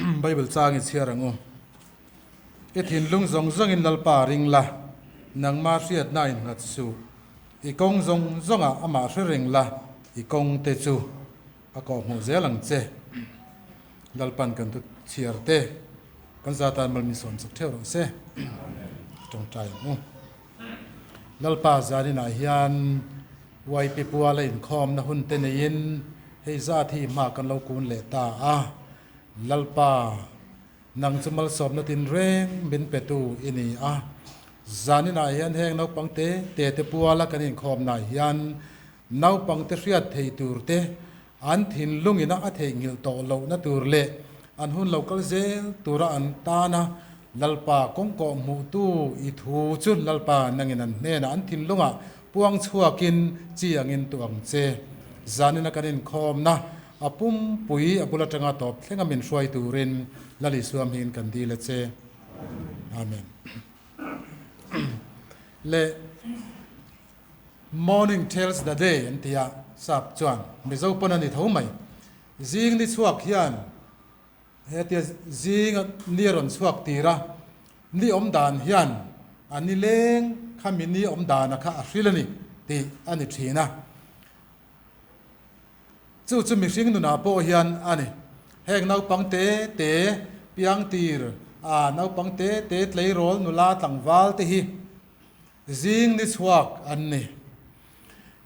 Bible chang i chhiar ang u. I thinlung zawng zawngin Lalpa ring la, nangma hriatna innghat suh. I kawng zawng zawngah amah hre reng la, i kawng te chu a kawhhmuh zel ang che. Lalpan kan thu chhiar te kan za tan mal min sawm chak theuh rawh se. Tawngtai ang u. Lalpa zaninah hian YP puala inkhawmna hun te neiin hei zat hi hma kan lo kun leh ta a. Lalpa, nang chu malsawmna tinreng min petu i ni a. Zaninah hian heng naupang te te te puala kan inkhawmnaah hian naupang te hriat thei tur te, an thinlungina a theihnghilh tawh lohna tur leh an hun lo kal zel tura an tana Lalpa kawngkawh hmuhtu i thu chu Lalpa nangin an hnenah an thinlungah puang chhuakin chi angin tu ang che. Zanina kan inkhawmna a pumpui a bul atanga tawp thlenga min hruai turin Lal Isua hmingin kan dil a che. Amen. Leh. Morning tells the day an ti a, sap chuan Mizo pawn a ni tho mai. Zing ni chhuak hian hetia zing ni a rawn chhuak tir a, ni awm dan hian a ni leng khami ni awm dana kha a hril a ni tih a ni thin a. Chu chu mihring nunah pawh hian a ni. Heng naupang te te piang tir a, naupang te te tleirawl nula tlangval te hi Zing ni chhuak an ni.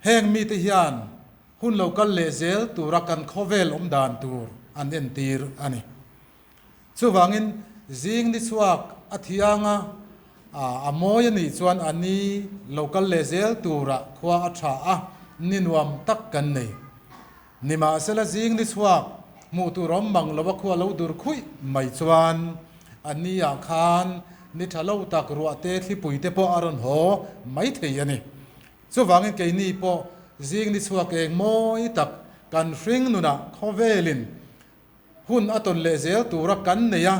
Heng mite hian hun lo kal leh zel tura kan khawvel awm dan tur an entir a ni. Chuvangin zing ni chhuak a thiang a, a mawi a nih chuan a ni lo kal leh zel tura khua a tha a, ni nuam tak kan nei. Nimahsela zing ni chhuak hmuh tur awm mang lo a khua lo dur khuih mai chuan a ni ah khan ni tha lo tak ruah te thlipui te pawh a rawn haw mai thei a ni. Chuvangin keini pawh zing ni chhuak eng mawi tak kan hring nunah khawvelin hun a tawn leh zel tura kan nei a,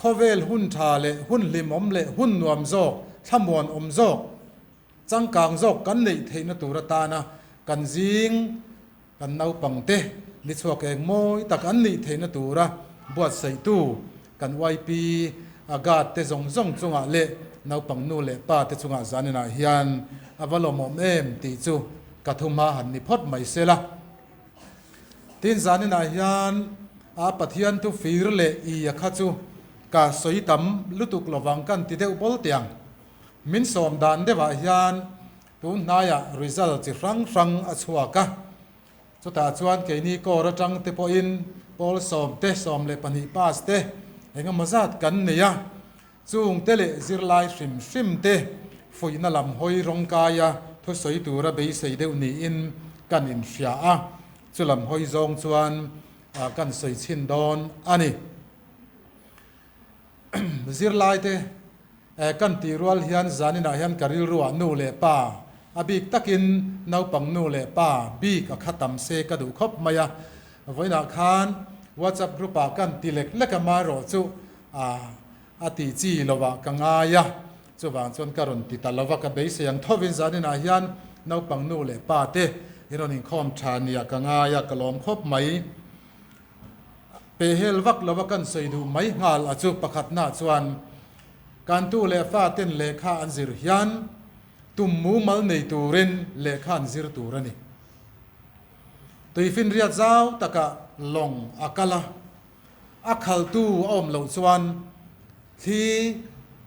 khawvel hun tha leh hun hlimawm leh hun nuam zawk, thlamuan awm zawk, Changkang zawk kan neih theihna tur atana kan zing kan naupangte ni chhuak eng mawi tak an nih theihna tura buatsaihtu kan YP a guard te zawng zawng chungah leh naupang nu leh pa te chungah zaninah hian a va lawmawm em tih chu ka thu hma han ni phawt mai sela. Tin zaninah hian a Pathian thu fir leh i a kha chu ka sawi tam lutuk lovang kan ti deuh bawl teh ang. Min sawm dan deuhah hian tun hnaiah result chi hrang hrang a chhuak a, chutah chuan keini core atang te pawhin pawl 12 12 pass te eng emaw zat kan nei a, chung te leh zirlai hrim hrim te fuihna lam hawi rawngkaia thusawi tura beisei deuh niin kan inhria a, chu lam hawi zawng chuan kan sawi chhin dawn a ni. Zirlaite kan tih rual hian zaninah hian ka rilruah nu leh pa, a bik takin naupang nu leh pa bik a kha tam se ka duh khawp mai a. Vawiinah khan WhatsApp group ah kan ti lek lek a, marawh chu a tih chi lovah ka ngai a, chuvang chuan ka rawn ti ta lova, ka beisei ang thovin zaninah hian naupang nu leh pa te in rawn inkhawm tha nia ka ngai a, ka lawm khawp mai. Pehhel vak lova kan sawi duh mai nghal a chu pakhatna chuan kan tu leh fa ten lehkha an zir hian tum mumal nei turin lehkha an zir tur a ni. Tuifinriat zau takah lawng a kal a, a khaltu a awm loh chuan thli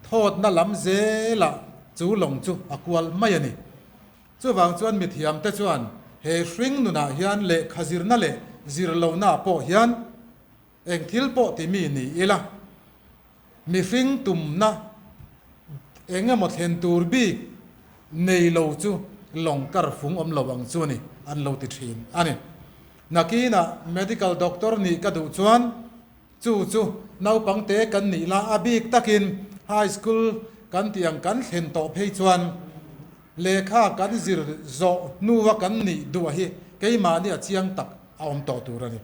thawtna lam zelah chu lawng chu a kual mai a ni. Chuvang chuan mithiamte chuan he hring nunah hian lehkha zirna leh zir lohnaah pawh hian eng thil pawh ti mi ni ila, mihring tumna eng emaw thlen tur bik nei lo chu lawng kar fung awm lo ang chu ni an lo ti thin a ni. Nakinah medical doctor nih ka duh chuan Chu chu naupangte kan nih la a bik takin high school kan tih ang kan thlen tawh phei chuan lehkha kan zir zawh hnua kan nih duh hi keimahni a chiang tak a awm tawh tur a ni.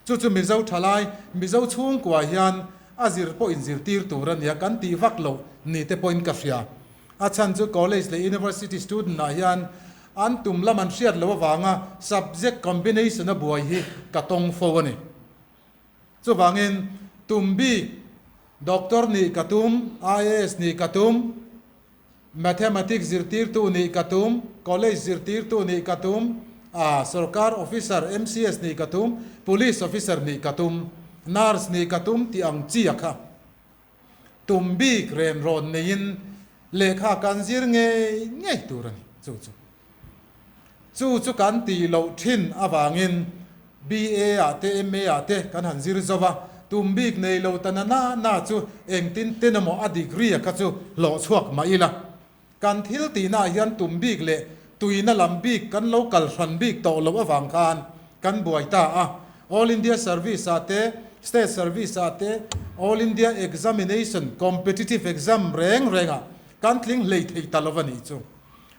Chu chu Mizo thalai, Mizo chhungkua hian a zir pawh inzirtir tur a nia kan tih vak loh ni te pawhin ka hria. A chhan chu college leh university student ah hian an tum lam an hriat loh avanga subject combination a buai hi ka tawng fo a ni. Chuvangin tum bik Doctor nih ka tum, IAS nih ka tum, Mathematics zirtirtu nih ka tum, College zirtirtu nih ka tum, a Sorkar Officer, MCS nih ka tum, Police Officer nih ka tum, Nurse nih ka tum tih ang chi a kha. Tum bik ren rawn neiin lehkha kan zir ngei ngei tur a ni. Chu chu. Chu chu kan tih loh thin avangin BA ah te MA ah te kan han zir zo va, tum bik nei lo ta na na na chu engtin ten emaw a degree a kha chu hlawh chhuak mah ila. Kan thil tihna ah hian tum bik leh tuina lam bik kan lo kal hran bik tawh loh avang khan kan buai ta a. All India Service ah te, State Service ah te, All India Examination, Competitive Exam reng reng ah kan tling hlei thei ta lo a nih chu.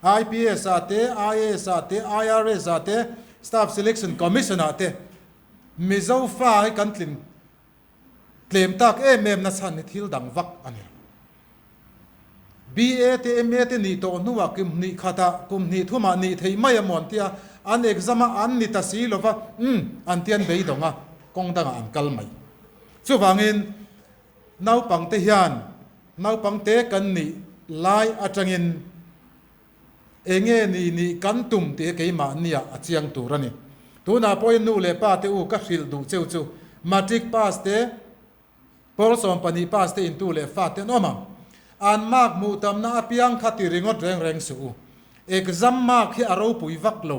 IPS ah te, IAS ah te, IRS ah te, Staff Selection Commission ah te Mizo fa hi kan tlin tlem tak em em na chhan hi thil dang vak a ni lo. BA te, MA te nih tawh hnuah kum hnih khatah, kum hnih thumah nih theih mai a maw an tia, an exam a an ni ta si lova, umm an tian beidawng a, kawng dangah an kal mai. Chuvangin Naupangte hian naupangte kan nih lai atangin enge ni nih kan tum tih hi keimahniah a chiang tur a ni. Tunah pawhin nu leh pa te u ka hrilh duh cheu chu matric pass te, pawl 12 pass te intu leh fa te an awm ang. An mark hmuh tamna apiang kha ti ringawt reng reng suh u. Exam mark hi a ropui vak lo.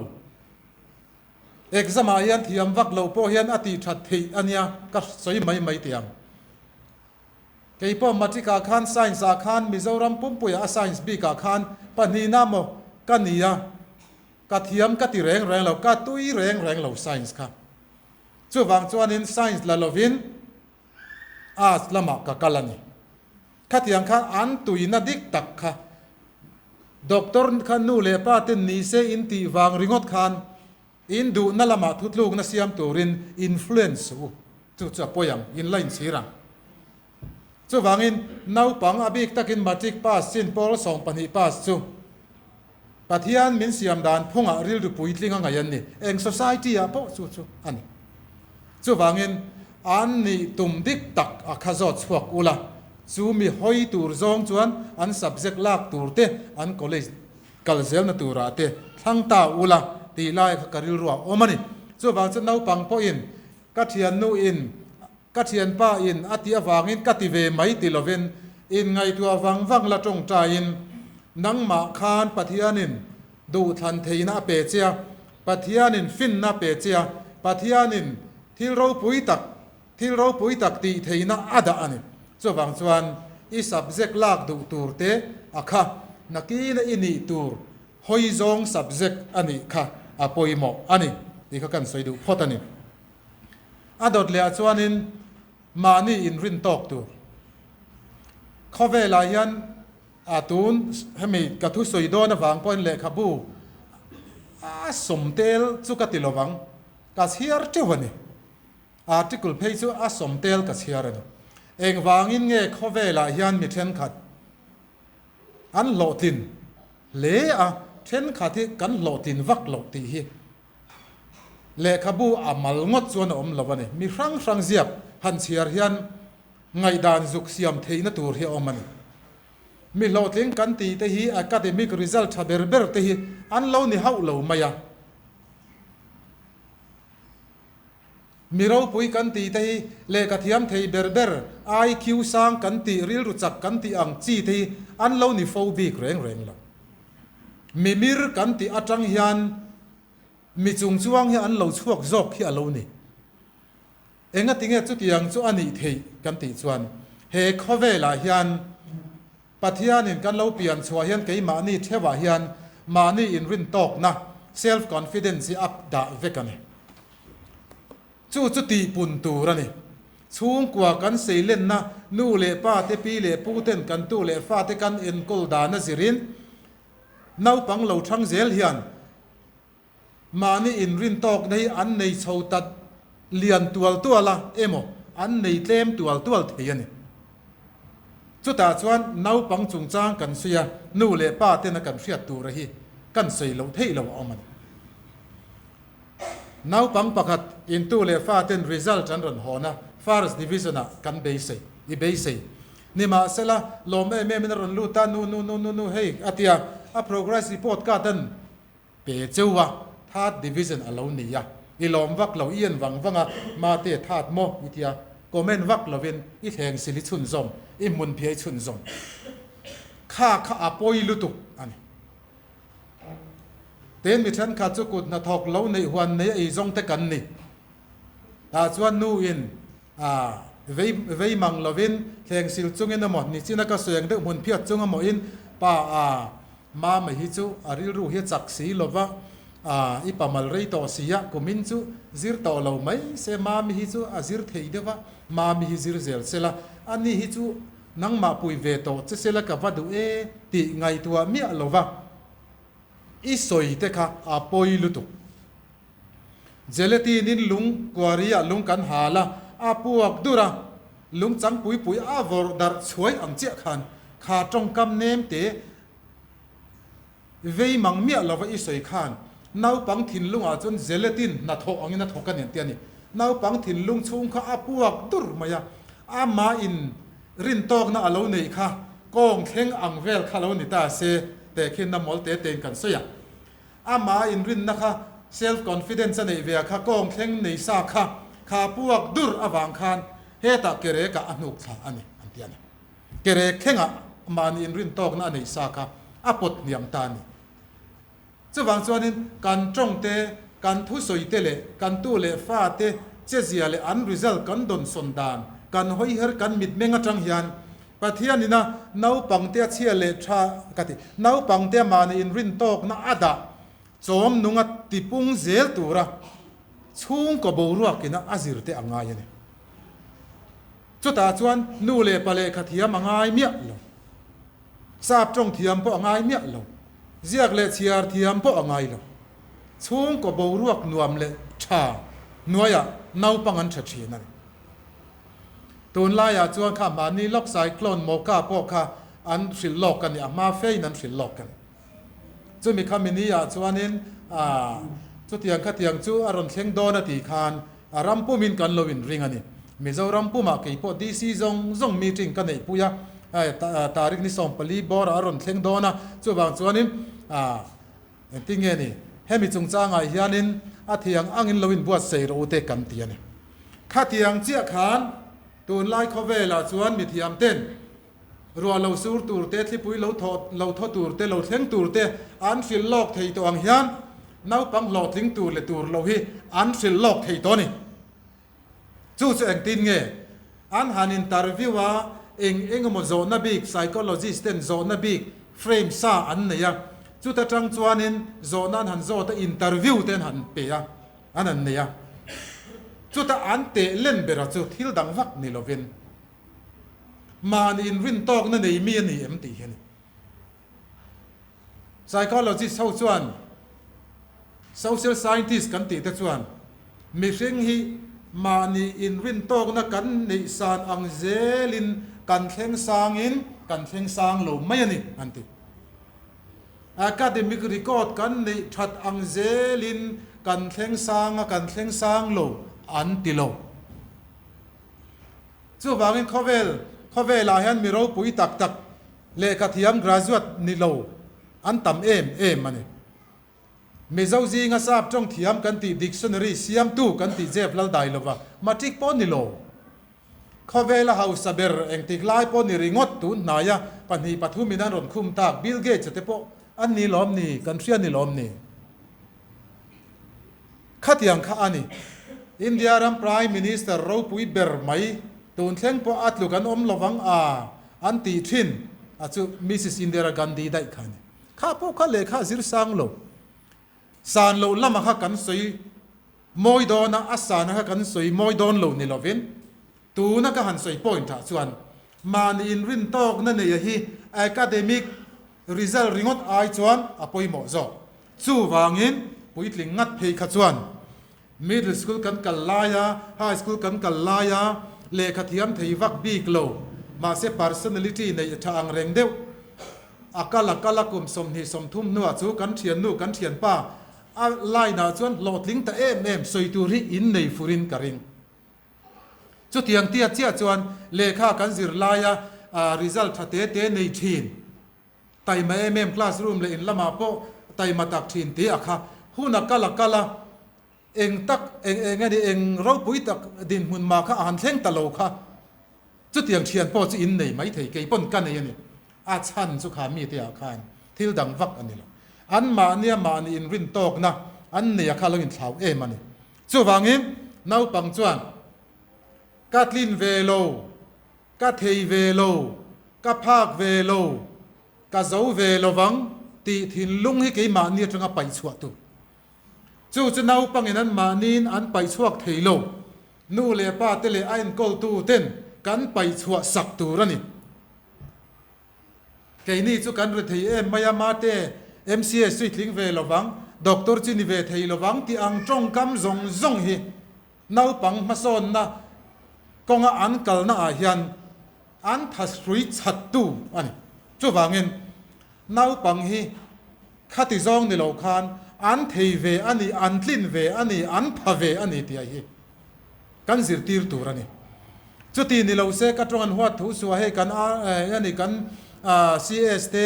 Exam ah hian thiam vak loh pawh hian a tih that theih a nia ka sawi mai mai teh ang. Kei pawh matric ah khan science ah khan Mizoram pumpuiah a science bik ah khan pahnihna maw ka ni a, ka thiam ka ti reng reng lo, ka tui reng reng lo science kha. Chuvang chuanin science la lovin arts lamah ka kal a ni. Khatiang khan an tuina dik tak kha Doctor kha nu leh pa ten ni se in tih vang ringawt khan in duhna lamah thutlukna siam turin influence suh u. Chu chu a pawi ang, in la inchhir ang. Chuvangin naupang a bik takin matric pass chin pawl 12 pass chu Pathian min siam dan phungah rilru puitling a ngaih an ni. Eng society ah pawh chu chu a ni. Chuvangin an nih tum dik tak a kha zawt chhuak ula, chu mi hawi tur zawng chuan an subject lak tur te, an college kal zelna turah te thlang ta ula tih lai kha ka rilru a awm a ni. Chuvang chu naupang pawhin ka thiannu in Ka thianpa in a tih avangin ka ti ve mai ti lovin inngaihtuah vang vang la tawngtaiin nangmah khan Pathianin duhthlan theihna a pe che a, Pathianin finna a pe che a, Pathianin thil ropui tak thil ropui tak tih theihna a dah a ni. Chuvang chuan i subject lak duh tur te a kha nakina i nih tur hawi zawng subject a nih kha a pawimawh a ni tih kha kan sawi duh phawt a ni. A dawt leh ah chuanin mahni inrin tawk tur. Khawvelah hian a tun hemi ka thusawi dawn avang pawhin lehkhabu a sawm tel chu ka ti lovang, ka chhiar teuh a ni. Article phei chu a sawm tel ka chhiar a ni. Engvangin nge khawvelah hian mi thenkhat an hlawhtlin hle a, thenkhat hi kan hlawhtlin vak loh tih hi. Lehkhabu a mal ngawt chuan a awm lo a ni. Mi hrang hrang ziak han chhiar hian ngaihdan zuk siam theihna tur hi a awm a ni. Mi hlawhtling kan tih te hi academic result tha ber ber te hi an lo ni hauh lo mai a. Mi ropui kan tih te hi lehkha thiam thei ber ber, IQ sang kan tih, rilru chak kan tih ang chi te hi an lo ni fo bik reng reng lo. Mimir kan tih atang hian mi chung chuang hi an lo chhuak zawk hi a lo ni. Engatinge chutiang chu a nih theih kan tih chuan he khawvelah hian Pathianin kan lo pian chhuah hian keimahni theuhah hian mahni inrintawkna, self confidence, hi a dah vek a ni. Chu chu tihpun tur a ni. Chhungkua kan seilenna nu leh pa te, pi leh pu ten kan tu leh fa te kan enkawl dan a zirin naupang lo thang zel hian mahni inrintawkna hi an nei chho ta lian tual tual a emaw an nei tlem tual tual thei a ni. Chutah chuan naupang chungchang kan sawi a, nu leh pa tena kan hriat tura hi kan sawi loh theih lo a awm a ni. Naupang pakhat in tu leh fa ten result an rawn hawn a, First Division ah kan beisei, i beisei. Nimahsela, lawm em em in a rawn lut a, nu nu nu nu nu hei a ti a, a progress report card an pe cheu a, Third Division a lo ni a, i lawm vak lo, i en vang vang a, mate third maw i ti a, comment vak lovin i thleng sil i chhunzawm, i hmun phiah i chhunzawm. Kha kha a pawi lutuk a ni. Tin, mi thenkhat chu kut hnathawk lo neih huan nei a eizawng te kan ni. Tah chuan nu in a vei vei mang lovin thleng sil chungin emaw nichina ka sawi ang deuh hmun phiat chung emaw in pa a mama hi chu a rilru hi a chak si lova a i pamal rei tawh si a kumin chu zir tawh lo mai se mami hi chu a zir thei deuh a mami hi zir zel sela ani hi chu nangmah pui ve tawh che sela ka va duh e tih ngaihtuah miah lova i sawi te kha a pawi lutuk. Gelatin in lung quarry ah lung kan hal a, a puak dur a, lung chang pui pui a vawrh darh chhuai ang chiah khan kha tawngkam nem te vei mang miah lova i sawi khan naupang thinlungah chuan gelatin hnathawh angin a thawk a ni an ti a ni. Naupang thinlung chhung kha a puak dur mai a, amah in rintawkna a lo neih kha kawng thleng ang vel kha lo ni ta se tehkhinna mawl te tein kan sawi a. Amah inrinna kha self confidence a neih ve a kha kawng thleng nei sa kha kha puak dur avang khan hetah kerekah a hnuk thla a ni an ti a ni. Kerek thlengah mahni inrin tawkna a nei sa kha a pawt hniam ta a ni. Chuvang chuanin kan tawng te, kan thusawi te leh kan tu leh fa te chezia leh an result kan dawnsawn dan, kan hawiher kan mitmeng atang hian Pathianin a naupangte a chhia leh tha ka ti. Naupangte a mahni inrintawkna a dah chawm nung a tipung zel tura chhungkaw boruakin a zir te a ngai a ni. Chutah chuan nu leh pa lehkha thiam a ngai miah lo. Sap tawng thiam pawh a ngai miah lo. Ziak leh chhiar thiam pawh a ngai lo. Chhungkaw boruak nuam leh tha hnuaiah naupang an tha thin a ni. Tunlaiah chuan kha mahni lawk cyclone Mocha pawh kha an hrilh lawk a ni, a hma fein an hrilh lawk a ni. Chumi kha mini ah chuanin aah chutiang khatiang chu a rawn thleng dawn a tih khan a ram pumin kan lo inring a ni. Mizoram pumah kei pawh DC zawng zawng meeting ka neihpui a, hei tarik ni 14 bawrah a rawn thleng dawn a, chuvang chuanin aah Engtin nge ni? Hemi chungchangah hianin a thiang angin lo inbuatsaih rawh u te kan ti a ni. Khatiang chiah khan tunlai khawvelah chuan mithiam ten ruah lo sur tur te, thlipui lo thaw lo thaw tur te, lo thleng tur te an hrilh lawk thei tawh ang hian naupang hlawhtling tur leh tur lo hi an hrilh lawk thei tawh a ni. Chu chu engtin nge? An han interview a, eng eng emaw zawhna bik, psychologist ten zawhna bik frame sa an nei a, chuta tang chuanin zawhna an han zawt a, interview te an han pe a, an han nei a. Chuta an teh len bera chu thil dang vak ni lovin mahni inrintawkna nei mi a ni em tih hi a ni. Psychologist ho chuan social scientist kan tih te chuan mihring hi mahni inrintawkna kan neih san ang zelin kan thleng sangin kan thleng sang lo mai a ni an ti. Academic record kan neih that ang zelin kan thleng sang a kan thleng sang lo an ti lo. Chuvangin khawvel khawvelah hian mi ropui tak tak Lehkha thiam graduate ni lo an tam em em a ni. Mizo zinga sap tawng thiam kan tih dictionary siamtu kan tih Jeff Laldai lova matric pawh ni lo. Khawvela hausa ber engtik lai pawh ni ringawt tun hnaia pahnih pathum in an rawn khum tak Bill Gates a te pawh an ni lawm ni kan hria ni lawm ni. Khatiang kha a ni. India ram Prime Minister ropui ber mai tun thleng pawh a tluk an awm lovang a an tih thin a chu Mrs Indira Gandhi daih kha a ni. Kha pawh kha lehkha a zir sang lo. San loh lama kha kan sawi mawi dawn a, a sana kha kan sawi mawi dawn lo ni lovin tuna ka han sawi point ah chuan mahni inrintawkna neia hi academic result ringawt ai chuan a pawimawh zawk. Chuvangin puitling ngat phei kha chuan middle school kan kal lai a, high school kan kal lai a, lehkha thiam thei vak bik lo, mahse personality neih tha ang reng deuh a kal a kal a kum 20 30 hnuah chu kan thiannu kan thianpa a line ah chuan hlawhtling ta em em sawi tur hi in nei furin ka ring. Chutiang tia chiah chuan lehkha kan zir laia result tha te te nei thin, taima em em classroom leh in lamah pawh taima tak thin tih a kha hun a kal a kal a, eng tak eng eng a ni eng ropui tak dinhmun mah kha a han thleng ta lo kha. Chutiang thian pawh chu in nei mai thei, kei pawn ka nei a ni. A chhan chu kha mite ah khan thil dang vak a ni lo. An mahnia mahni inrin tawkna an nei a kha lo inthlau em a ni. Chuvangin naupang chuan ka tlin ve lo, ka thei ve lo, ka phak ve lo, ka zo ve lovang tih thinlung hi keimahni atanga paih chhuah tur. Chu chu naupangin an mahniin an paih chhuak thei lo. Nu leh pa te leh a enkawltu ten kan paih chhuah sak tur a ni. Keini chu kan ri thei em mai a, mate MCS chu i tling ve lovang, doctor chu i ni ve thei lovang tih ang tawngkam zawng zawng hi naupang hmasawnna kawnga an kalna ah hian an thahrui chhattu a ni. Chuvangin naupang hi khati zawng ni lo khan an thei ve a ni, an tlin ve a ni, an pha ve a ni tih hi kan zirtir tur a ni. Chuti ni lo se ka tawng an huat thu suah hei kan a ni kan CS te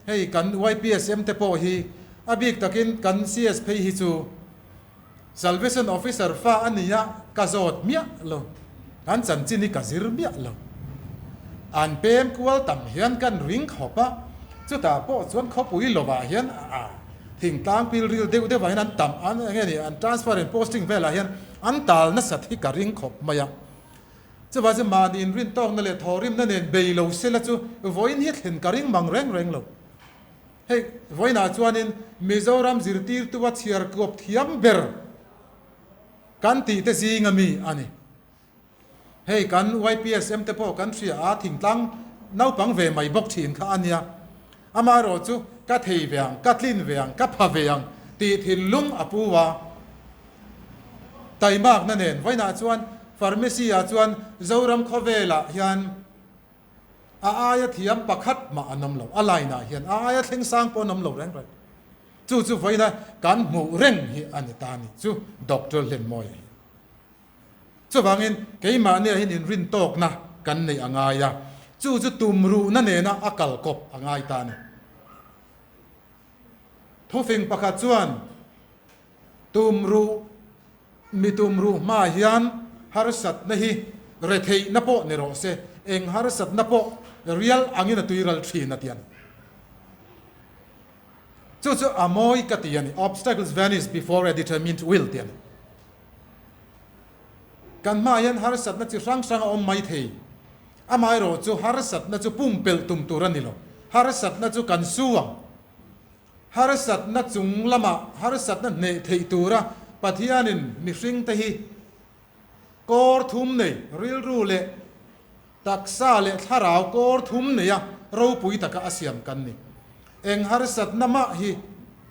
hei kan YPSM te pawh hi a bik takin kan CS phei hi chu Salvation Officer fa a nia ka zawt miah lo, an chanchin hi ka zir miah lo. An pem kual tam hian kan ring khawp a, chutah pawh chuan khawpui lovah hian a thingtlang pilril deuh deuhah hian an tam an eng nge ni an transfer and posting velah hian an tal nasat hi ka ring khawp mai a. Chuvang chu mahni inrin tawkna leh thawhrimna nen bei lo sela chu vawiin hi thlen ka ring mang reng reng lo. Hei vawiinah chuanin Mizoram zirtirtua chhiar kuap thiam ber kan tih te zinga mi a ni. Hei kan YPSM te pawh kan hria a, thingtlang naupang ve mai bawk thin kha a nia. Amaherawh chu ka thei ve ang, ka tlin ve ang, ka pha ve ang tih thinlung a pu a. Taimakna nen vawiinah chuan Pharmacy ah chuan Zoram khawvelah hian A aia thiam pakhat mah an awm lo, a line ah hian a aia thleng sang pawh an awm lo reng reng. Chu chu vawiina kan hmuh reng hi a ni ta ni chu Doctor Hlenmawia hi. Chuvangin keimahnia hian inrin tawkna kan neih a ngai a, chu chu tumruhna nena a kal kawp a ngai ta a ni. Thufing pakhat chuan tumruh Mi tumruh hmaah hian harsatna hi retheihna pawh ni rawh se, eng harsatna pawh rial angin a tuiral thin a ti a ni. Chu chu a mawi ka ti a ni, Obstacles vanish before a determined will ti a ni. Kan hmaah hian harsatna chi hrang hrang a awm mai thei. Amaherawh chu harsatna chu pumpelh tum tur a ni lo. Harsatna chu kan su ang. Harsatna chung lamah harsatna hneh theih tura Pathianin mihringte hi kawr thum nei, rilru leh taksa leh thlarau kawr thum neia ropui taka a siam kan ni. Eng harsatna mah hi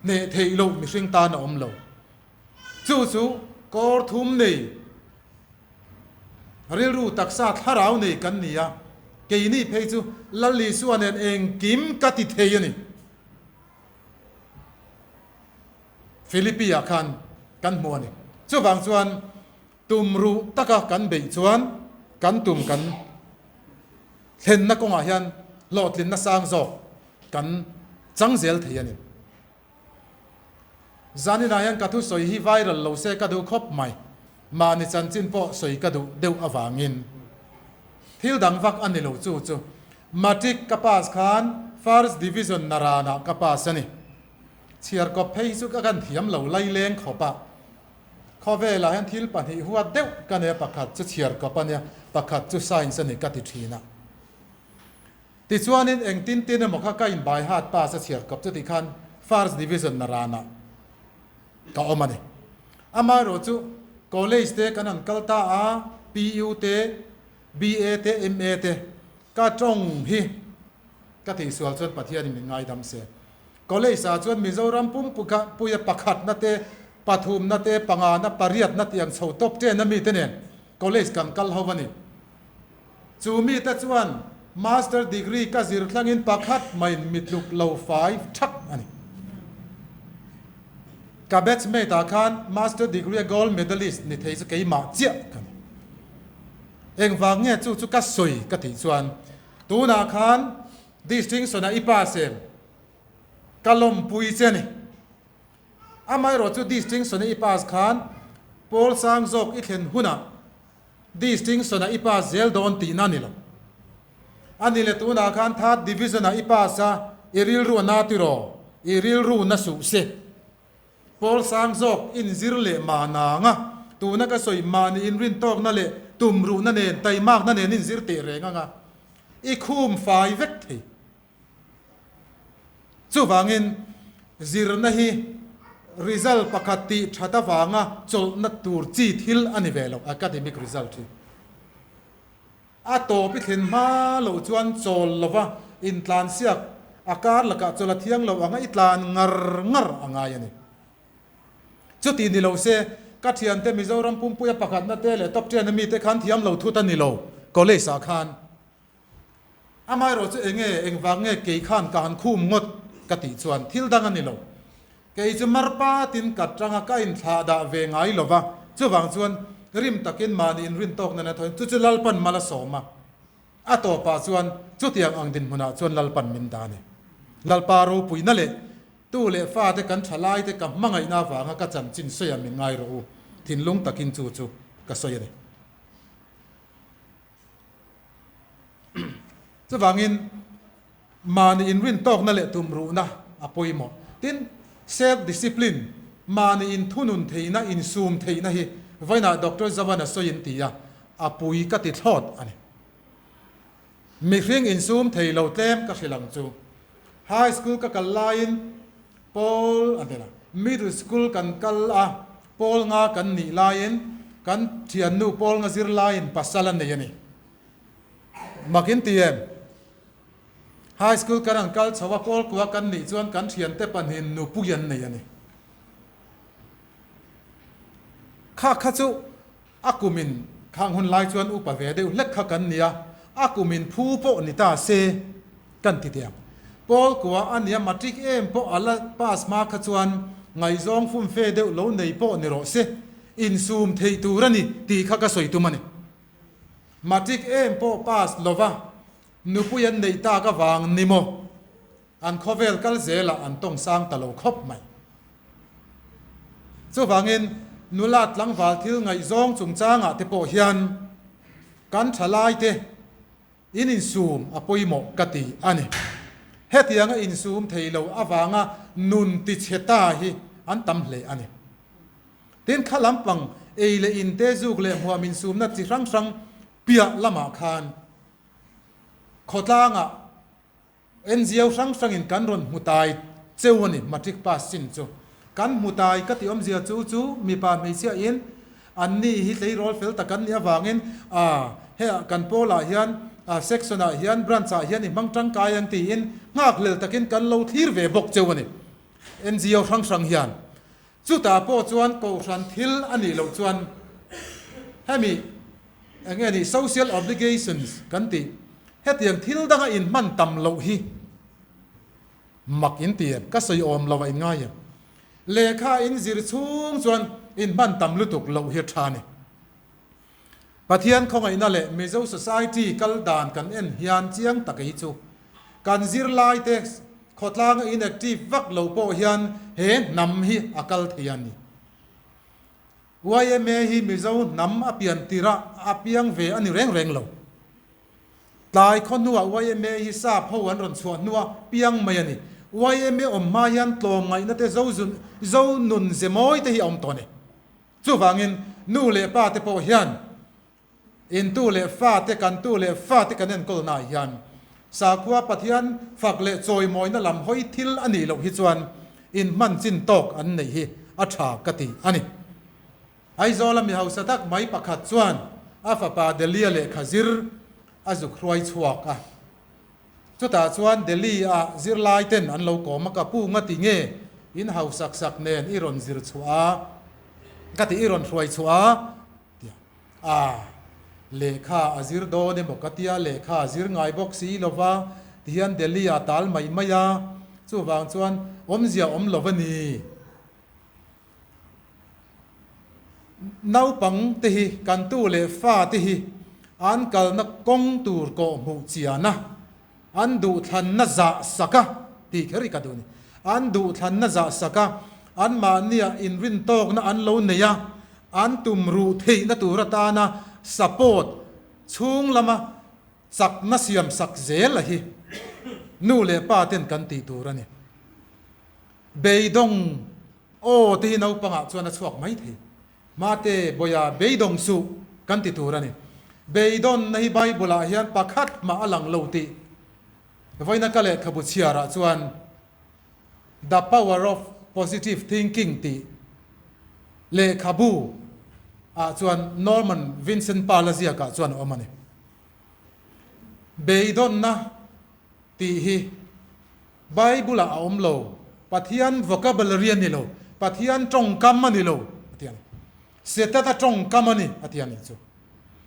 hneh theih loh mihring tan a awm lo. Chu chu kawr thum nei, rilru, taksa, thlarau nei kan ni a, keini phei chu Lal Isua nen engkim ka ti thei a ni. Philippi ah khan kan hmu a ni. Chuvang chuan tum ruh taka kan beih chuan kan tum kan thlenna kawngah hian hlawhtlinna sang zawk kan chang zel thei a ni. Zaninah hian ka thusawi hi viral lo se ka duh khawp mai. Mahni chanchin pawh sawi ka duh deuh avangin thil dang vak a ni lo chu chu Matric ka pass khan First Division Naranah ka pass a ni. Chhiar kawp phei hi chu ka kan thiam lo laileng khawp a. Khawvelah hian thil pahnih huat deuh ka nei a, pakhat chu chhiar kawp a nia, pakhat chu Science a ni ka ti thin a. Tichuanin engtin tin emaw kha ka in by heart pass a chhiar kawp chu tih khan First Division Naranah ka awm a ni. Amaherawh chu College te kan han kal ta a, PU te, BA te, MA te, ka tawng hi ka tihsual chuan Pathianin min ngaidam se. College ah chuan Mizoram pumpuka puia pakhatna te, pathumna te, pangana, pariatna tih ang chho top ten a mite nen college kan kal ho a ni. Chu mite chuan Master degree ka zir thlangin pakhat maiin mi tluk lo fai thak a ni. Ka batch mate ah khan Master degree a gold medalist ni thei chu keimah chiah ka ni. Engvang nge chu chu ka sawi ka tih chuan tunah khan distinction-a i pass em? Ka lawmpui che a ni. Amaherawh chu distinction-a i pass khan pawl sang zawk i thlen hunah distinction-a i pass zel dawn tihna a ni lo. A ni le tunah khan third division-ah i pass a, i rilru a na tiraw? I rilru na suh se. Pawl sang zawk inzir leh mahna anga tuna ka sawi mahni inrintawkna leh tumruhna nen taimakna nen inzir teh reng anga i khum fai vek thei. Chuvangin zirna hi result pakhat tih that avanga chawlhna tur chi thil a ni ve lo, academic result hi. A tawp i thlen hma loh chuan chawl lova intlansiak a kar lakah chawlh a thiang lo anga i tlan ngar ngar a ngai a ni. Chuti ni lo se, ka thiante Mizoram pumpuia pakhatna te leh top ten a mite khan thiam lo thut a ni lo college ah khan. Amaherawh chu enge engvang nge kei khan ka han khum ngawt ka tih chuan thil dang a ni lo. Kei chu marpatin ka tang a, ka inthlah dah ve ngai lo va, chuvang chuan rim takin mahni inrintawk nana thaw in chu chu Lalpan mal a sawm a, a tawpah chuan chutiang ang dinhmunah chuan Lalpan min dah a ni. Lalpa ropuina leh tu leh fate kan tha laite ka hmangaihna avanga ka chanchin sawi a min ngai rawh u, thinlung takin chu chu ka sawi a ni. Chuvangin mahni inrintawkna leh tumruhna a pawimawh. Tin, self discipline, mahni inthunun theihna, insum theihna hi vawiinah Doctor Zavan a sawi in ti a, a pui ka ti thlawt a ni. Mihring insum thei lo tlem ka hrilh ang chu. High school ka kal laiin Pawl a hnel a, middle school kan kal a, pawl nga kan nih laiin kan thiannu pawl nga zir laiin pasal a nei a ni. Mak in ti em? High school kan han kal chho a, pawl kua kan nih chuan kan thiante pahnihin nupui an nei a ni. Kha kha chu A kumin khang hun lai chuan upa ve deuh hlek kha kan nia, a kumin phu pawh ni ta se kan ti teh ang. Pawl kua a nia matric em pawh a la pass hma kha chuan ngaihzawng fumfe deuh lo nei pawh ni rawh se, insum theih tur a ni tih kha ka sawi tum a ni. Matric em pawh pass lova nupui an neih tak avang ni maw? An khawvel kal zelah an tawng sang ta lo khawp mai. Chuvangin nula tlangval thil ngaihzawng chungchangah te pawh hian kan thalaite in insum a pawimawh ka ti a ni. Hetianga insum thei lo avanga nun tichhe ta hi an tam hle a ni. Tin, kha lampang ei leh in te zuk leh hmuam insumna chi hrang hrang piah lamah khan khawtlangah NGO hrang hrangin kan rawn hmu tai cheu a ni, matric pass chin chu. Kan hmu tai ka tih awmzia chu chu mipa hmeichhia in an ni hi tleirawl fel tak an nih avangin a he kan pawlah hian a section ah hian branch ah hian i hmang tangkai ang tiin nghakhlel takin kan lo thlir ve bawk cheu a ni NGO hrang hrang hian. Chutah pawh chuan kohhran thil a nih loh chuan hemi eng nge ni social obligations kan tih hetiang thil danga inhman tam loh hi mak in ti em? Ka sawi awm lo a in ngai em? Lehkha in zir chhung chuan inhman tam lutuk loh hi a tha a ni. Pathian khawngaihna leh Mizo society kal dan kan en hian chiang tak hi chu kan zirlaite khawtlanga inactive vak lo pawh hian he hnam hi a kal thei a ni. Yma hi Mizo hnam a pian tirh a a piang ve a ni reng reng lo. Tlai khaw hnuah yma hi sap ho an rawn chhuah hnua piang mai a ni. Yma awm hma hian tlawmngaihna te zo nun ze mawi te hi a awm tawh a ni. Chuvangin, nu leh pa te pawh hian intu leh fa te, kan tu leh fa te kan enkawlnaah hian sakhua Pathian fak leh chawimawina lam hawi thil a nih loh hi chuan inhman chin tawk an neih hi a tha ka ti a ni. Aizawla mi hausa tak mai pakhat chuan a fapa Delhi-a lehkha zir a zuk hruai chhuak a. Chutah chuan Delhi ah zirlai ten an lo kawm a, ka pu nga ti nge in hausak sak nen i rawn zir chhuah a, ka ti i rawn hruai chhuah a tia a, lehkha a zir dawn emaw ka tia lehkha a zir ngai bawk si lova tihian Delhi ah tal mai mai a, chuvang chuan awmzia awm lo a ni. Naupang te hi kan tu leh fa te hi. An kalna kawng tur kawhhmuh chiana an duhthlanna zah sak a tih kher hi ka duh a ni. An duhthlanna zah sak a, anmahnia inrintawkna an lo nei a, an tum ruh theihna tur atana support chhung lama chakna siam sak zel a hi nu leh pa ten kan tih tur a ni. Beidawng aw te hi naupangah chuan a chhuak mai thei. Mate, Bawiha, beidawng suh kan ti tur a ni. Beidawnna hi Bible-ah hian pakhat mah a lang lo tih vawiina ka lehkhabu chhiarah chuan The Power of Positive Thinking tih lehkhabu ah chuan Norman Vincent Peale ziakah chuan a awm a ni. Beidawnna tih hi Bible-ah a awm lo, Pathian vocabulary a ni lo, Pathian tawngkam a ni lo, a ti a ni. Setana tawngkam a ni, a ti a nih chu.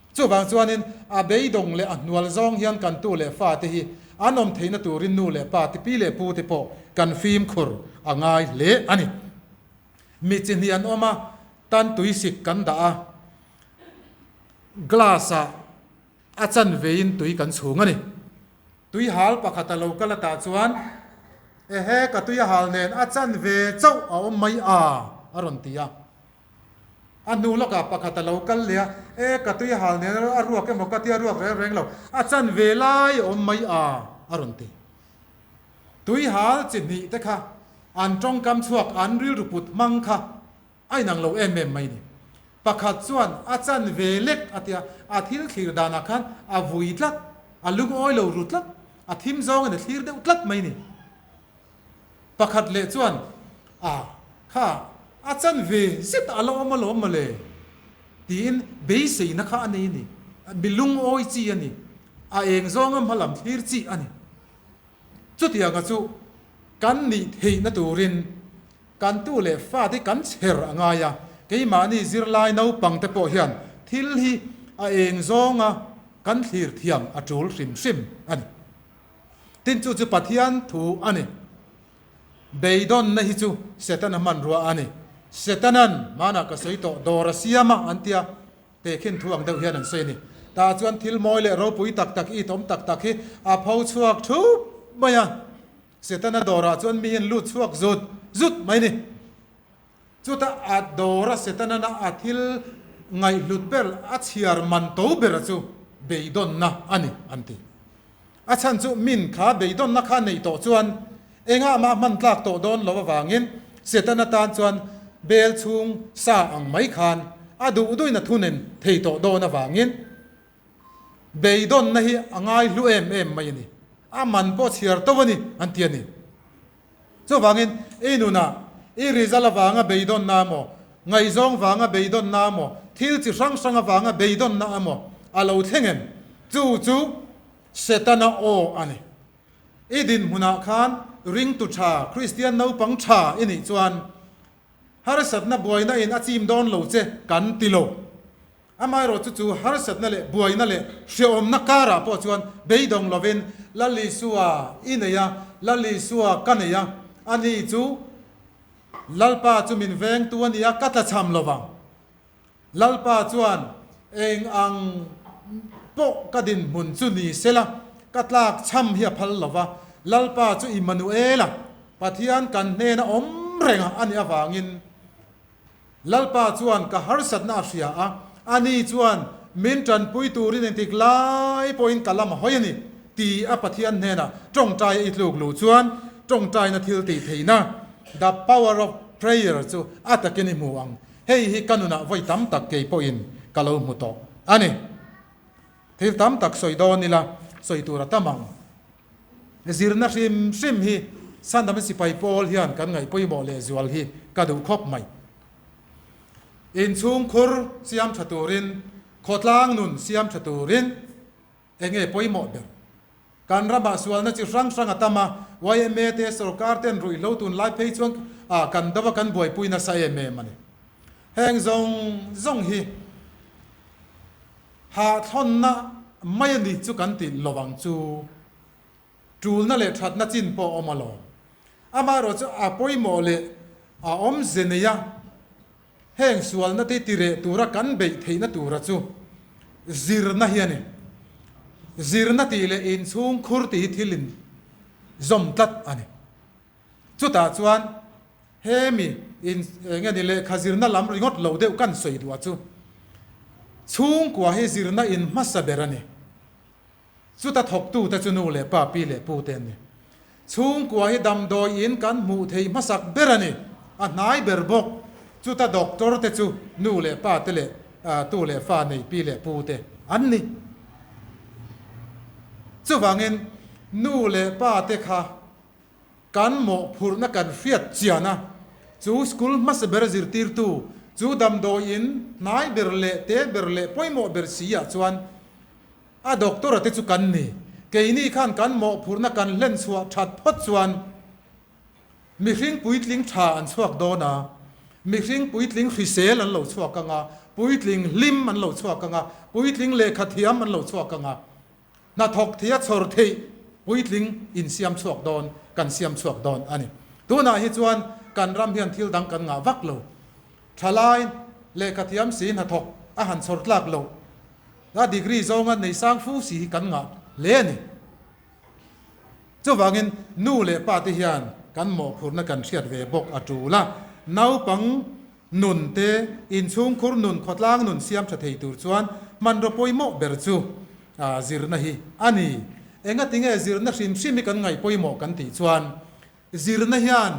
Chuvang chuanin a beidawng leh a hnual zawng hian kan tu leh fate hi an awm theihna turin nu leh pa te, pi leh pu te pawh kan fimkhur a ngai hle a ni. Mi chi hnih an awm a, tan tuisik kan dah a, glass-ah a chanveiin tui kan chhung a ni. Tui hal pakhat a lo kal atah chuan, Ehe, ka tui a hal nen a chanve chauh a awm mai a, a rawn ti a. A hnu lawkah pakhat a lo kal leh a, E, ka tui a hal nen a ruak emaw ka tia ruak reng reng lo, a chanve lai a awm mai a, a rawn ti. Tui hal chi hnih te kha an tawngkam chhuak an rilru put hmang kha A inang lo em em mai ni. Pakhat chuan a chan ve lek a tia, a thil thlir danah khan a vui tlat, a lungawi lo ru tlat, a thim zawngin a thlir deuh tlat mai ni. Pakhat leh chuan, A, kha, a chan ve zet a la awm alawm mawle, tiin beiseina kha a nei a ni. Mi lungawi chi a ni. A eng zawnga hmalam thlir chi a ni. Chutianga chu kan nih theihna turin Kan tu leh fate hi kan chher a ngai a, keimahni zirlai naupang te pawh hian thil hi a eng zawnga kan thlir thiam a tul hrim hrim a ni. Tin chu chu Pathian thu a ni. Beidawnna hi chu Setana hmanrua a ni. Setanan, hmanah ka sawi tawh, dawr a siam a an tia, tehkhin thu ang deuh hian an sawi a ni. Tah chuan thil mawi leh ropui tak tak, itawm tak tak hi a pho chhuak thup mai a. Setana dawrah chuan mi hian lut chhuak zut zut mai ni. Chutah a dawra Setanana a thil ngaihhlut ber, a chhiar man to bera chu beidawnna a ni an ti. A chhan chu min kha beidawnna kha neih tawh chuan engah mah hman tlak tawh dawn lo avangin Setana tan chuan bel chhung sa ang mai khan a duh duhin a thunen thei tawh dawn avangin Beidawnna hi a ngai hlu em em mai a ni. A man pawh chhiar to a ni, an ti a ni. Chuvangin, i nunah i result avanga beidawnna emaw, ngaihzawng vanga beidawnna emaw, thil chi hrang hrang avanga beidawnna emaw a lo thleng em? Chu chu Setana aw a ni. I dinhmunah khan ringtu tha, Kristian naupang tha i nih chuan harsatna buaina in a chim dawn lo che kan ti lo. Amaherawh chu chu harsatna leh buaina leh hrehawmna karah pawh chuan beidawng lovin Lal Isua i nei a, Lal Isua ka nei a, ani chu Lalpa chu min vengtu a ni a, ka tlachham lo vang. Lalpa chuan eng ang pawh ka dinhmun chu ni sela, ka tlakchham hi a phal lo va, Lalpa chu Immanuela, Pathian kan hnena awm renga a nih avangin, Lalpa chuan ka harsatna a hria a, ani chuan min tanpui turin engtik lai pawhin ka lam a hawi a ni, ti a Pathian hnenah tawngtai a i tluk luh chuan tawngtaina thil tih theihna, the power of prayer, chu a takin i hmu ang. Hei hi ka nunah vawi tam tak kei pawhin ka lo hmu tawh a ni. Thil tam tak sawi dawn ila sawi tur a tam ang. Zirna hrim hrim hi Sandam sipai pawl hian kan ngaih pawimawh leh zual hi ka duh khawp mai. Inchhungkhur siam tha turin, khawtlang nun siam tha turin eng nge pawimawh ber? Kan ramah sualna chi hrang hrang a tam a, yma te sorkar ten ruihhlo tunlai phei chuan kan do a kan buaipui nasa em em a ni. Heng zawng zawng hi Hahthlawnna mai a ni chu kan ti lo ang chu. Tulna leh thatna chin pawh a awm alawm. Amaherawh chu a pawimawh leh a awmze nei a, heng sualna te tireh tura kan beih theihna tura chu. zirna hi a ni. Zirna tih leh inchhungkhur tih hi thil in zawm tlat a ni. Chutah chuan hemi in eng nge ni lehkha zirna lam ringawt lo deuh kan sawi duh a chu chhungkua hi zirna in hmasa ber a ni. Chuta thawktute chu nu leh pa, pi leh pu te an ni. Chhungkua hi damdawi in kan hmuh theih hmasak ber a ni. A hnai ber bawk. Chuta doctor te chu nu leh pa te leh tu leh fa nei pi leh pu te an ni. Chuvangin nu leh pa te kha Kan mawhphurhna kan hriat chian a, chu school hmasa ber zirtirtu, chu damdawi in hnai ber leh te ber leh pawimawh ber si ah chuan a doctor a te chu kan ni. Keini khan kan mawhphurhna kan hlen chhuah that phawt chuan mihring puitling tha an chhuak dawn a, mihring puitling hrisel an lo chhuak ang a, puitling hlim an lo chhuak ang a, puitling lehkha thiam an lo chhuak ang a. Hnathawk thei a chhawr theih puitling insiam chhuak dawn kan siam chhuak dawn a ni. Tunah hi chuan kan ram hian thil dang kan ngah vak lo. Thalai lehkha thiam si hnathawk a han chhawr tlak loh a degree zawnga nei sang fu si hi kan ngah hle a ni. Chuvangin nu leh pa te hian kan mawhphurhna kan hriat ve bawk a tul a, naupang Nun te, inchhungkhur nun, khawtlang nun siam tha thei tur chuan hmanraw pawimawh ber chu zirna hi a ni. Engatinge zirna hrim hrim hi kan ngaih pawimawh kan tih chuan zirna hian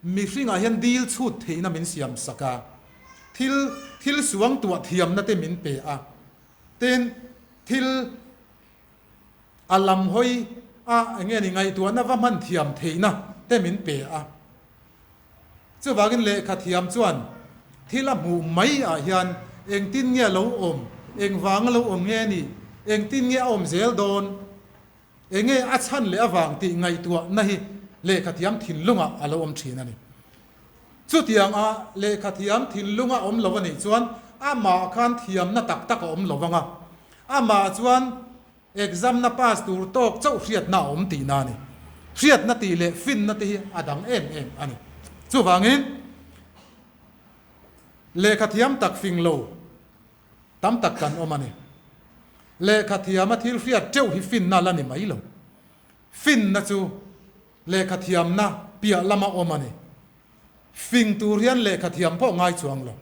mihringah hian dil chhut theihna min siam sak a, thil thil suang tuah thiamna te min pe a, tin thil a lam hawi a enge ni ngaihtuahna va hman thiam theihna te min pe a. Chuvangin lehkha thiam chuan thil a hmuh mai ah hian engtin nge a lo awm, engvang a lo awm nge ni, engtin nge a awm zel dawn, enge a chhan leh avang tih ngaihtuahna hi lehkha thiam thinlungah a lo awm thin a ni. Chutiang a lehkha thiam thinlunga awm lo a nih chuan amah khan thiamna tak tak a awm lo vang a, amah chuan Exam na pass tur tawk chauh hriatna a awm tihna a ni. Hriatna tih leh finna te hi a dang em em a ni. Chuvangin, lehkha thiam tak fing lo tam tak kan awm a ni. Lehkha thiama thil hriat teuh hi finna la ni mai lo. Finna chu lehkha thiamna piah lama awm a ni. Fing tur hian lehkha thiam pawh ngai chuang lo.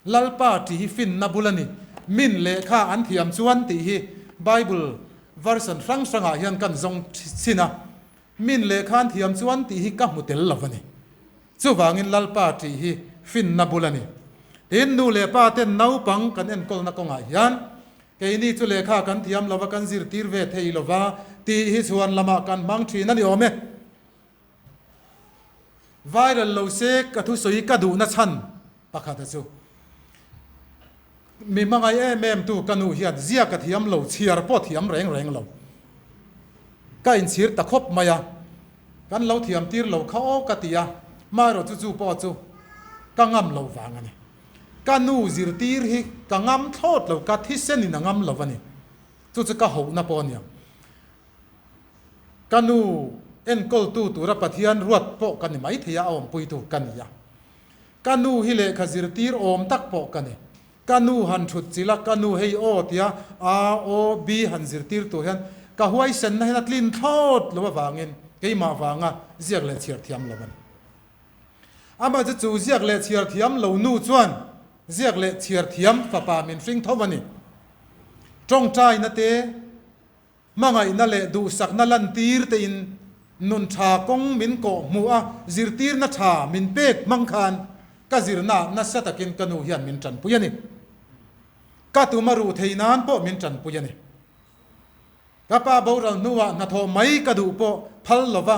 Lalpa tih hi finna bul a ni. Min lehkha an thiam chuan tih hi Bible version hrang hrangah hian kan zawng chhin a. Min lehkha an thiam chuan tih hi ka hmu tel lo a ni. Chuvangin Lalpa tih hi finna bul a ni. Tin, nu leh pa ten naupang kan enkawlna kawngah hian keini chu lehkha kan thiam lo va, kan zirtir ve thei lo va tih hi chhuan lamah kan hmang thin a ni awm e. Viral lo se ka thusawi ka duhna chhan pakhat a chu. Mi hmangaih em em tu ka nu hian ziak a thiam lo, chhiar pawh thiam reng reng lo. Ka inchhir ta khawp mai a, kan lo thiam tir lo kha aw ka ti a, maherawh chu chu pawh chu ka ngam lo vang a ni. Ka nu zirtir hi ka ngam thlawt lo, ka thisen in a ngam lo a ni. Chu chu ka hohna pawh a nia. Ka nu enkawltu tura Pathian ruat pawh ka ni maithei a, a awmpuitu ka ni a. Ka nu hi lehkha zirtir awm tak pawh ka ni. Ka nu han thut chilh a, ka nu hei aw tia A, O, B han zirtir tur hian ka huaisenna hian a tlin thlawt lo avangin keimah vanga ziak leh chhiar thiam lo a ni. Amah chu chu ziak leh chhiar thiam lo nu chuan ziak leh chhiar thiam fapa min hring tho a ni. Tawngtaina te. Hmangaihna leh duhsakna lantir tein nun tha kawng min kawh hmuh a, zirtirna tha min pek hmang khan ka zirna nasa takin ka nu hian min tanpui a ni. Ka tum a ruh thei nan pawh min tanpui a ni. Ka pa boral hnuah hnathawh mai ka duh pawh phal lova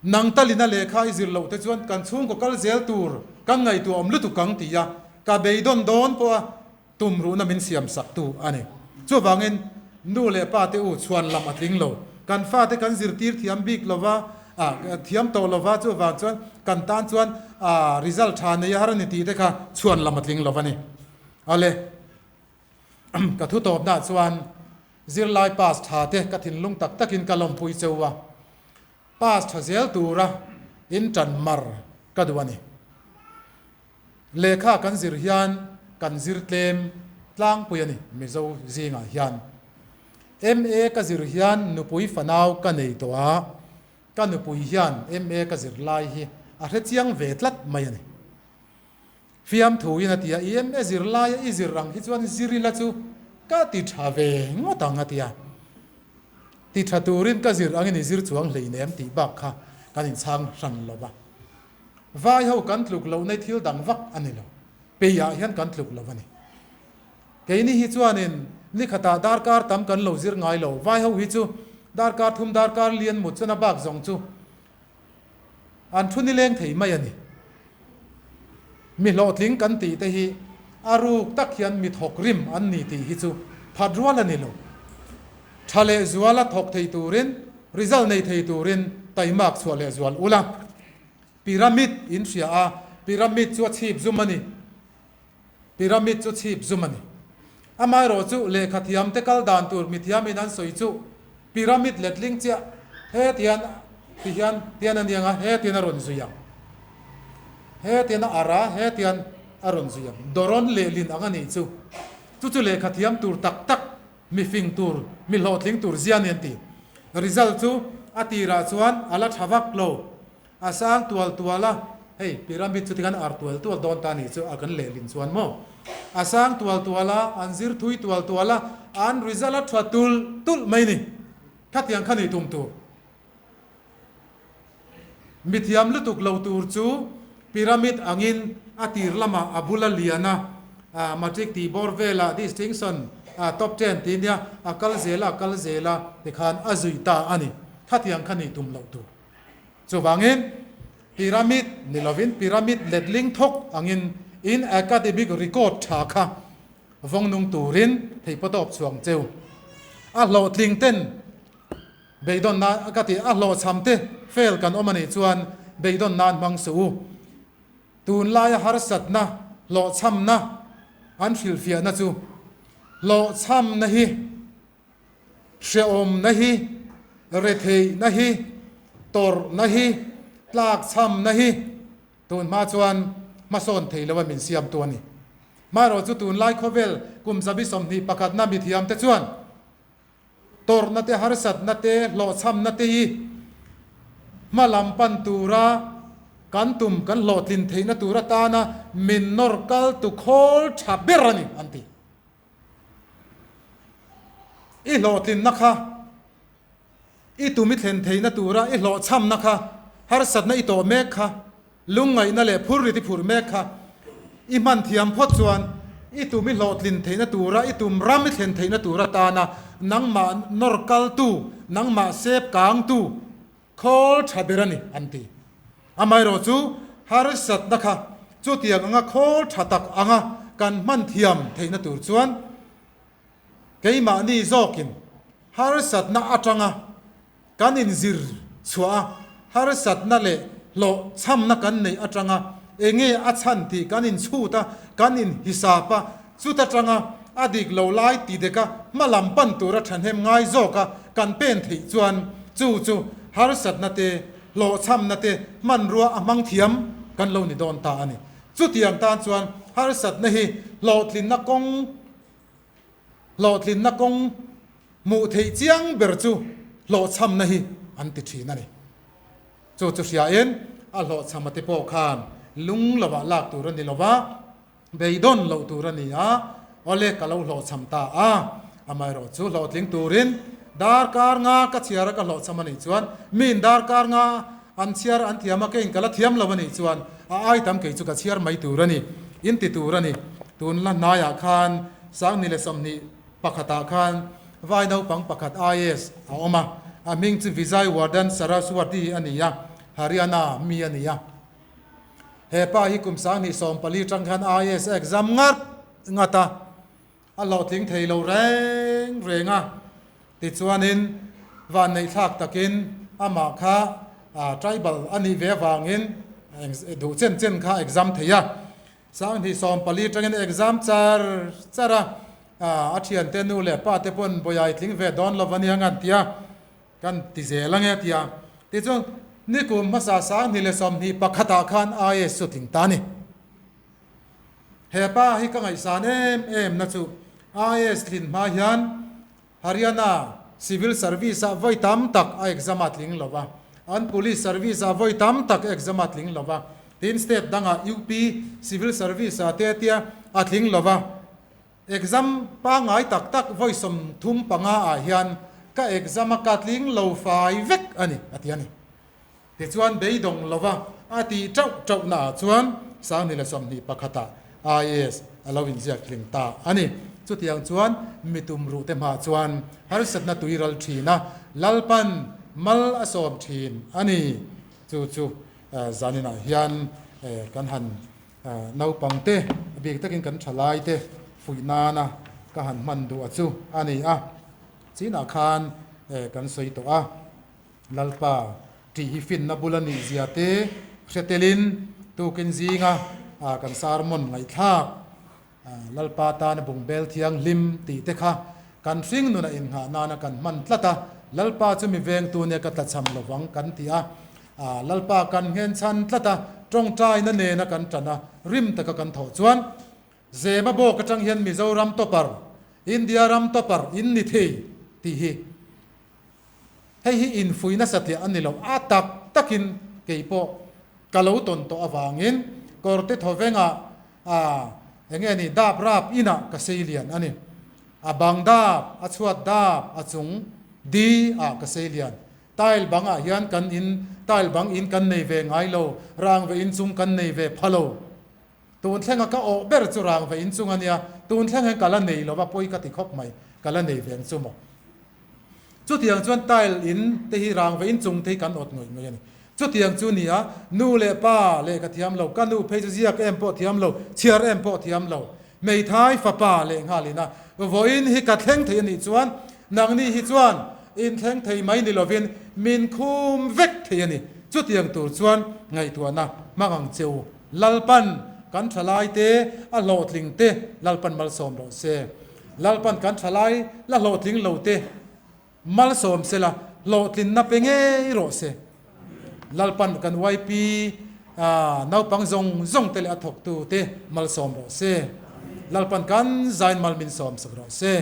nang talina lehkha i zir loh te chuan kan chhungkaw kal zel tur kan ngaihtuah awm lutuk ang ti a, ka beidawn dawn pawh a Tumruhna min siam saktu a ni. Chuvangin, nu leh pa te u chhuan lam a tling lo. Kan fate kan zirtir thiam bik lova, ah, thiam tawh lova, chuvang chuan kan tan chuan, ah, result tha nei a har a ni tih te kha chhuan lam a tling lo a ni. Awle, ka thu tawpnaah chuan zirlai pass tha te ka thinlung tak takin ka lawmpui cheu a, pass tha zel tura in tan mar ka duh a ni. Lehkha kan zir hian kan zir tlem. tlangpui a ni Mizo zingah hian. MA ka zir hian nupui fanau ka nei tawh a, ka nupui hian MA ka zir lai hi a hre chiang ve tlat mai a ni. Fiamthuin a ti a, I MA zir laia i zir ang hi chuan zir ila chu ka ti tha ve ngawt ang a ti a. Ti tha turin ka zir angin i zir chuang hleinem tih bak kha kan inchhang hran lo va. Vai ho kan tluk loh nei thil dang vak a ni lo. Peiah hian kan tluk lo a ni. Keini hi chuanin ni khatah darkar tam kan lo zir ngai lo. Vai ho hi chu darkar thum darkar lian mut chuan a bak zawng chu an thu nileng thei mai a ni. Mi hlawhtling kan tih te hi a ruk tak hian mi thawk rim an ni tih hi chu phat rual a ni lo. Tha leh zuala thawk thei turin, result nei thei turin taimak chhuah leh zual ula. Pyramid in hria a, pyramid chu a chhip zum a ni. Pyramid chu chhip zum a ni. Amaherawh chu lehkha thiam te kal dan tur mithiam in an sawi chu pyramid letling chiah hetian ti hian tian a niang a, hetian a rawn zui ang. Hetian a ar a, hetian a rawn zui ang. Dawrawn lehlin ang a nih chu. Chu chu lehkha thiam tur tak tak, mi fing tur, mi hlawhtling tur zia a ni an ti. Result chu a tirah chuan a la tha vak lo. A sang tual tual a, hei pyramid chu tikhan ar tual tual dawn ta nih chu a kan lehlin chuan maw. A sang tual tual a, an zir thui tual tual a, an result a tha tulh tulh mai ni. Khatiang kha nih tum tur. Mithiam lutuk lo tur chu pyramid angin a tir lamah a bula lian a, matric tih bawr velah distinction top ten tih nia a kal zel a, a kal zel a tikhan a zui ta a ni. Khatiang kha nih tum loh tur. Chuvangin, pyramid ni lovin pyramid letling thawk angin in academic record tha kha vawng nung turin theihpawtawp chhuang cheu. A hlawhtling ten beidawn nan ka ti a hlawhchham te fail kan awm a nih chuan beidawn nan hmang suh u. Tunlaia harsatna hlawhchhamna an hrilhfiahna chu hlawhchhamna hi Hrehawmna hi, retheihna hi, tawrhna hi, tlakchhamna hi tun hma chuan hmasawn thei lo a min siamtu a ni. Hmaerawh chu tunlai khawvel kum zabi 21 na mithiamte chuan tawrhna te, harsatna te, hlawhchhamna te hi hma lam pan tura kan tum kan hlawhtlin theihna tur atana min nawr kaltu khawl tha ber a ni an ti. I hlawhtlinna kha, i tum i thlen theihna tura i hlawhchhamna kha, harsatna i tawh mek kha, lungngaihna leh phurrit i phurh mek kha i hman thiam phawt chuan i tum i hlawhtlin theihna tura i tum ram i thlen theihna tur atana nangmah nawr kaltu, nangmah sep kangtu khawl tha ber a ni an ti. Amaherawh chu harsatna kha chutiang anga khawl tha tak anga kan hman thiam theihna tur chuan keimahni zawkin harsatna atanga kan inzir chhuah a, harsatna leh hlawhchhamna kan neih atanga enge a chhan tih kan inchhut a, kan inhisap a, chuta tanga a dik lo lai ti deka hma lam pan tura thahnem ngai zawka kan pen theih chuan chu chu harsatna te hlawhchhamna te hmanrua a hmang thiam kan lo ni dawn ta a ni. Chutiang tan chuan harsatna hi hlawhtlinna kawng hlawhtlinna kawng hmuh theih chiang ber chu hlawhchhamna hi an ti thin a ni. Chu chu hriain a hlawhchhama te pawh khan lung lovah lak tur a ni lova, Beidawn loh tur a ni a, awle ka lo hlawhchham ta a, amaherawh chu hlawhtling turin darkar nga ka chhiar a ka hlawhchham a nih chuan miin darkar nga an chhiar an thiam a keiin ka la thiam lo a nih chuan a ai tam kei chu ka chhiar mai tur a ni in ti tur a ni. Tun la hnaiah khan Sangni leh 21 ah khan vai naupang pakhat IAS a awm a, a hming chu Vijay Wardhan Saraswati a ni a, Haryana mi a ni a. He pa hi kum 2014 tang khan IAS a exam ngat ngat a, a hlawhtling thei lo reng reng a. Tichuanin vanneihthlak takin amah kha tribal a nih ve avangin duh chen chen kha exam thei a. 2014 tangin exam char char a, a thiante nu leh pa te pawn bawihai tling ve dawn lo ania ngan tia. Kan ti zel ange tia tichuan nikum hmasa 2021 ah khan IAS chu tling ta a ni. He pa hi ka ngaihsan em em na chu. IAS tlin hma hian Haryana Civil Service ah vawi tam tak a exam a tling lo va, an Police Service ah vawi tam tak exam a tling lo va, tin state dangah UP Civil Service ah te tia a tling lo va. Exam pangngai tak tak vawi 35 ah hian ka exam a ka tling lo fai vek a ni, a ti a ni. Tichuan beidawng lova a tih tauh tauh naah chuan 2021 ah IAS a lo inziak tling ta a ni. Chutiang chuan mi tumruh te hmah chuan harsatna tui ral thin a, Lalpan mal a sawm thin a ni. Chu chu zaninah hian kan han naupang te, a bik takin kan thalai te fuih nana ka han hman duh a chu a ni a. Chinah khan kan sawi tawh a. Lalpa, tih hi finna bul a nih zia te hre telin tukin zinga kan sermon ngaihthlak Lalpa tana bungbel thianghlim tih te kha kan hring nuna innghah nana kan hman tlat a, Lalpa chu mi vengtu nia ka tlachham lovang kan ti a, Lalpa kan nghenchhan tlat a, tawngtaina nena kan tan a, rim taka kan thawh chuan Zema bawk atang hian Mizoram topper, India ram topper in ni thei tih hi Hei hi infuih nasa tliah a ni lo, a tak takin kei pawh ka lo tawn tawh avangin kawrte thawvengah a eng nge ni dap rap inah ka sei lian a ni. A bang dap, a chhuat dap, a chung di ah ka sei lian. Tile bangah hian kan in, tile bang in kan nei ve ngai lo, rangve inchung kan nei ve pha lo. Tun thlenga ka awh ber chu rangva inchung a nia, tun thleng hian ka la nei lo va, pawi ka ti khawp mai, ka la nei ve ang chu maw. Chutiang chuan tile in te hi rangva inchung te hi kan awt ngawih ngawih a ni. Chutiang chu nia, nu leh pa lehkha thiam lo, ka nu phei chu ziak em pawh thiam lo, chhiar em pawh thiam lo, hmeithai fapa lehnghal ina vawiin hi ka thleng thei a nih chuan nangni hi chuan in thleng thei mai ni lovin min khum vek thei a ni. Chutiang tur chuan ngaihtuahna hmang ang che u. Lalpan kan thalaite a hlawhtling te Lalpan malsawm rawh se. Lalpan kan thalai la hlawhtling lo te malsawm se la, hlawhtlinna pe ngei rawh se. Lalpan kan YP naupang zawng zawng te leh a thawktu te malsawm rawh se. Lalpan kan zain mal min sawm sak rawh se.